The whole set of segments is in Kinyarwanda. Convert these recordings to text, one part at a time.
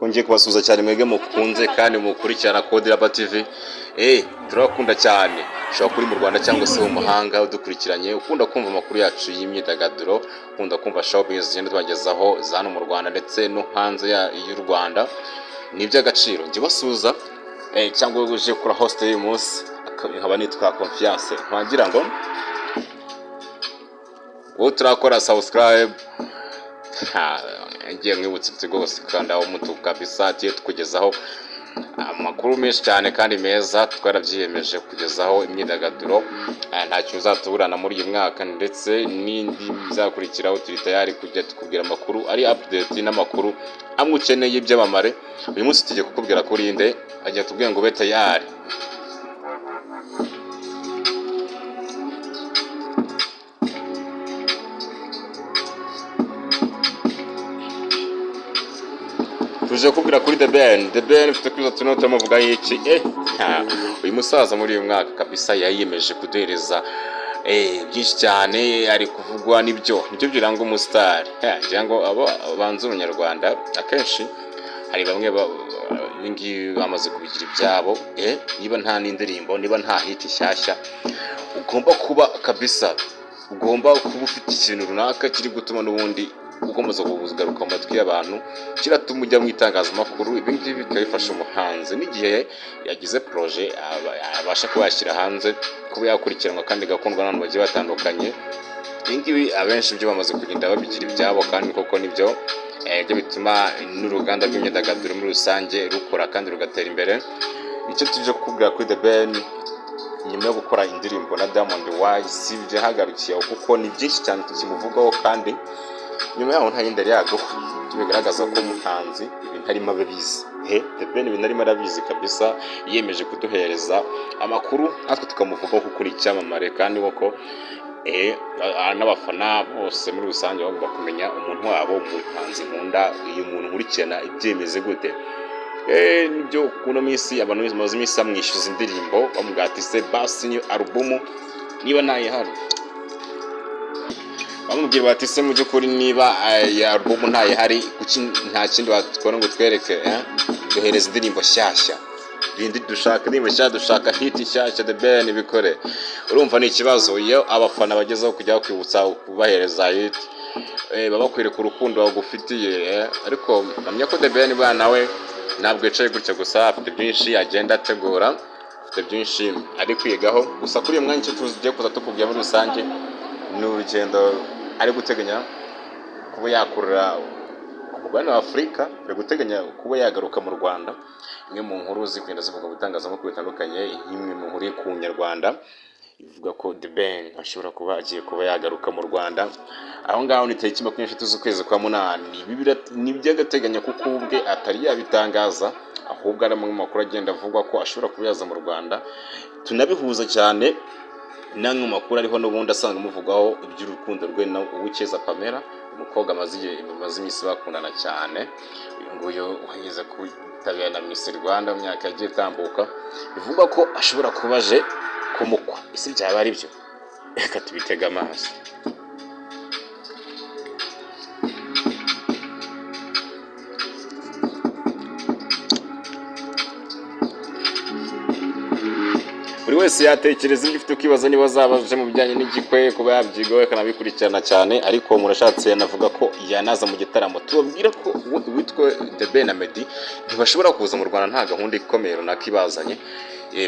Ngiye kubasuhuza cyane mwebwe mukunze kandi mukurikirana Code Lab TV. Turabakunda cyane. Ushobora kuba uri mu Rwanda cyangwa se mu mahanga udukurikiranye, ukunda kumva amakuru yacu y'imyidagaduro, ukunda kumva showbiz zigenda tubagezaho za hano mu Rwanda ndetse no hanze y'u Rwanda. Ni iby'agaciro. Njye basuhuza cyangwa uje kuri host y'uyu munsi, nkaba nitwa Confiance. Nkagira ngo wowe turakora subscribe, ngiye mwibutsa uti rwose kanda umutuku kabisa, tugiye tukugezaho amakuru menshi cyane kandi meza. Twarabyiyemeje kugezaho imyidagaduro, ntacyo uzatuburana muri uyu mwaka ndetse n'indi bizakurikiraho. Turi tayari kujya tukubwira amakuru ari update n'amakuru amwe ukeneye y'ibyamamare. Uyu munsi tugiye kukubwira kuri inde ajya tubwira ngo ube tayari. Tuje kubwira kuri The Ben. The Ben mfite kwiza turimo turamuvuga iki? Uyu musaza muri uyu mwaka kabisa yayiyemeje kuduhereza byinshi cyane, ari kuvugwa nibyo nibyo biranga umusitari. Ngira ngo abo banze umunyarwanda akenshi hari bamwe ibingibi bamaze kubigira ibyabo. Niba nta n'indirimbo, niba nta hit nshyashya, ugomba kuba kabisa, ugomba kuba ufite ikintu runaka kiri gutuma n'ubundi ukomeza kugaruka mu matwi y'abantu, kiratuma ujya mu itangazamakuru. Ibi ngibi bikaba bifasha umuhanzi n'igihe yagize projet abasha kuba yashyira hanze, kuba yakurikiranwa kandi igakundwa n'abantu bagiye batandukanye. Ibi ngibi abenshi byo bamaze kugenda babigira ibyabo, kandi koko nibyo byo bituma n'uruganda rw'imyidagaduro muri rusange rukora kandi rugatera imbere. Icyo tuje kukubwira kuri The Ben nyuma yo gukora indirimbo na Diamond Y, si ibyo yahagarukiye aho, kuko ni byinshi cyane tukimuvugaho, kandi nyuma yaho nta yindi yari yaduha. Ibyo bigaragaza ko umuhanzi ibintu arimo ababizi. The Ben ibintu arimo arabizi kabisa, yiyemeje kuduhereza amakuru natwe tukamuvugaho kuko ni icyamamare, kandi koko n'abafana bose muri rusange bagomba kumenya umuntu wabo, umuhanzi nkunda, uyu muntu nkurikirana ibyemeze gute. Nibyo kuno minsi abantu bamaze iminsi bamwishyuza indirimbo, bamubwira ati se basi ni alubumu niba ntayihari, bamubwira bati se mu by'ukuri niba iyi alubumu ntayihari, kuki nta kindi watubona ngo twereke? Duhereze indirimbo nshyashya, bindi dushaka indirimbo nshyashya, dushaka hit nshyashya, The Ben bikore. Urumva ni ikibazo iyo abafana bagezeho kujya bakwibutsa kubahereza hit, baba bakwereka urukundo bagufitiye. Ariko mpamya ko The Ben bwana nawe ntabwo yicaye gutya gusa, afite byinshi agenda ategura, afite byinshi ari kwigaho. Gusa kuri uyu mwanya icyo tugiye kuza tukubwira muri rusange ni urugendo ari guteganya kuba yakurura ku mugabane wa Afurika, ari guteganya kuba yagaruka mu Rwanda. Imwe mu nkuru ziri kugenda zivugwa mu bitangazamakuru bitandukanye, imwe mu nkuru ku Nyarwanda ivuga ko The Ben ashobora kuba agiye kuba yagaruka mu Rwanda. Aho ngaho ni tariki 23 z'ukwezi kwa 8. Ibi ni iby'agateganyo kuko ubwe atari yabitangaza, ahubwo ari amwe mu makuru agenda avugwa ko ashobora kuba yaza mu Rwanda. Tunabihuza cyane n'amwe mu makuru ariho n'ubundi asanzwe amuvugwaho iby'urukundo rwe na Uwicyeza Pamela, umukobwa bamaze iminsi bakundana cyane. Uyu nguyu wageze kwitabira na Miss Rwanda mu myaka yagiye itambuka, bivugwa ko ashobora kuba aje kumukwa. Ese byaba ari byo? Reka tubitege amaso. Buri wese yatekereza ibyo ufite kwibaza niba azaba aje mu bijyanye n'igikwe, kuba yabyigaho akanabikurikirana cyane. Ariko murashatse yanavuga ko yanaza mu gitaramo. Tubabwira ko uwitwa The Ben na Meddy ntibashobora kuza mu Rwanda nta gahunda ikomeye runaka ibazanye.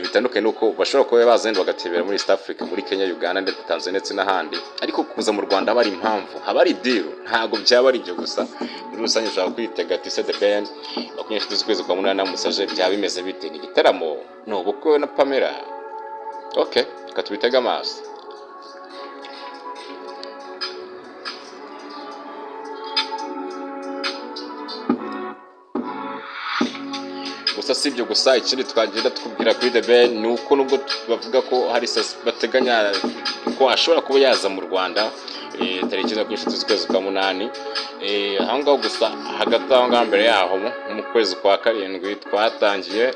Bitandukanye nuko bashobora kuba bazanye bagatembera muri East Africa, muri Kenya, Uganda ndetse Tanzania ndetse n'ahandi, ariko kuza mu Rwanda haba hari impamvu, haba hari deal, ntabwo byaba ari ibyo gusa. Muri rusange ushobora kwitega ati se The Ben 23 z'ukwezi kwa 8 amusaje, byaba bimeze bite? Ni igitaramo, ni ubukwe na Pamela? Okay, reka tubitege amaso. Gusa si ibyo gusa, ikindi twagenda tukubwira kuri The Ben ni uko nubwo bavuga ko hari bateganya ko ashobora kuba yaza mu Rwanda tariki 23 z'ukwezi kwa 8, aho ngaho gusa hagati aho ngaho mbere yaho mu kwezi kwa 7 twatangiye,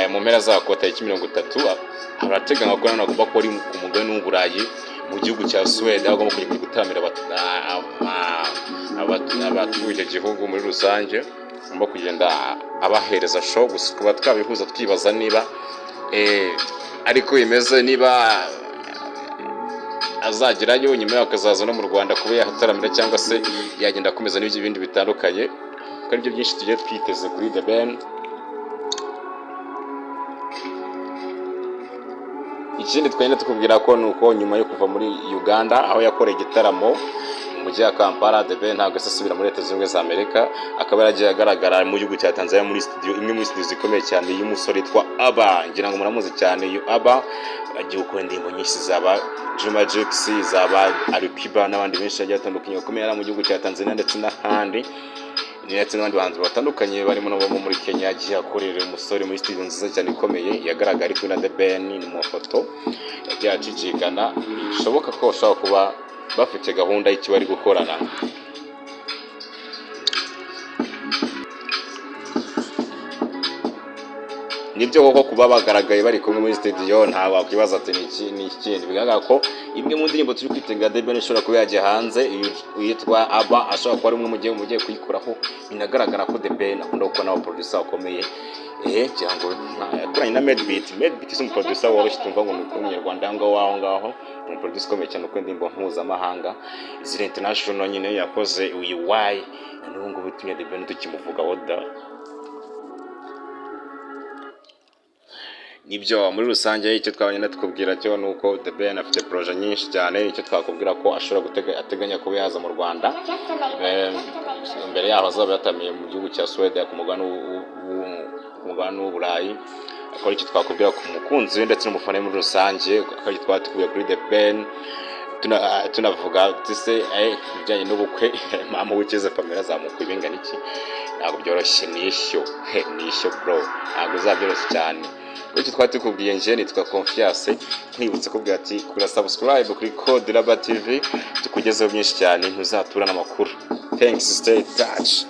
mu mpera zako tariki 30 harateganywa ko nanone agomba kuba ari ku mugabane w'Uburayi mu gihugu cya Suwede, aho agomba kujya gutaramira abatuye icyo gihugu muri rusange. Agomba kugenda abahereza show. Gusa tukaba twabihuza twibaza niba ariko bimeze, niba azagerayo, nyuma yaho akazaza no mu Rwanda kuba yahataramira, cyangwa se yagenda akomeza n'ibyo bindi bitandukanye, kuko aribyo byinshi tugiye twiteze kuri The Ben. Ikindi twagenda tukubwira ko ni uko nyuma yo kuva muri Uganda, aho yakoreye igitaramo mu mujyi wa Kampala, The Ben ntabwo asubira muri Leta Zunze Ubumwe za Amerika, akaba yaragiye agaragara mu gihugu cya Tanzania muri studio, imwe muri studio zikomeye cyane y'umusore witwa Aba. Ngira ngo muramuzi cyane uyu Aba, agiye gukora indirimbo nyinshi zaba Juma Jux, zaba Alikiba n'abandi benshi bagiye batandukanye bakomeye ari mu gihugu cya Tanzania ndetse n'ahandi, ndetse n'abandi bahanzi batandukanye barimo n'abo muri Kenya. Yagiye akorera umusore muri studio nziza cyane ikomeye, yagaragaye ari kumwe na The Ben. Ni mu mafoto yagiye acicikana, bishoboka ko bashobora kuba bafite gahunda y'icyo bari gukorana. Nibyo koko kuba bagaragaye bari kumwe muri studio, nta wakwibaza ati ni iki ni ikindi. Bigaragara ko imwe mu ndirimbo turi kwitega The Ben ishobora kuba yajya hanze, yitwa Aba ashobora kuba ari umwe mu gihe kuyikoraho. Binagaragara ko The Ben akunda gukora n'abaproducer bakomeye. Ngira ngo yakoranye na Madebeat. Madebeat si umuproducer woroshye, tumva ngo ni umunyarwanda aho ngaho aho ngaho, ni umuproducer ukomeye cyane ukora indirimbo mpuzamahanga ziri international nyine. Yakoze uyu Why, na n'ubu ngubu tumye The Ben tukimuvugaho da. Nibyo, muri rusange icyo twabonye tukubwira cyo ni uko The Ben afite projet nyinshi cyane. Icyo twakubwira ko ashobora ateganya kuba yaza mu Rwanda, mbere yaho azaba yatamiye mu gihugu cya Suwede ku mugabane w'Uburayi. Akaba icyo twakubwira ku mukunzi we ndetse n'umufana we muri rusange, akaba icyo twaba kuri The Ben. Tunavuga se ibijyanye n'ubukwe, mama w'ikize Pamela azamuka ibingana iki? Ntabwo byoroshye, nishyo nishyo bro, ntabwo bizabyoroshye cyane. Bityo twari tukubwiye, nje nitwa Confiance, nkwibutsa kubwira ati kura subscribe kuri Code Laba TV, tukugezeho byinshi cyane, ntuzatura n'amakuru. Thanks, stay touch.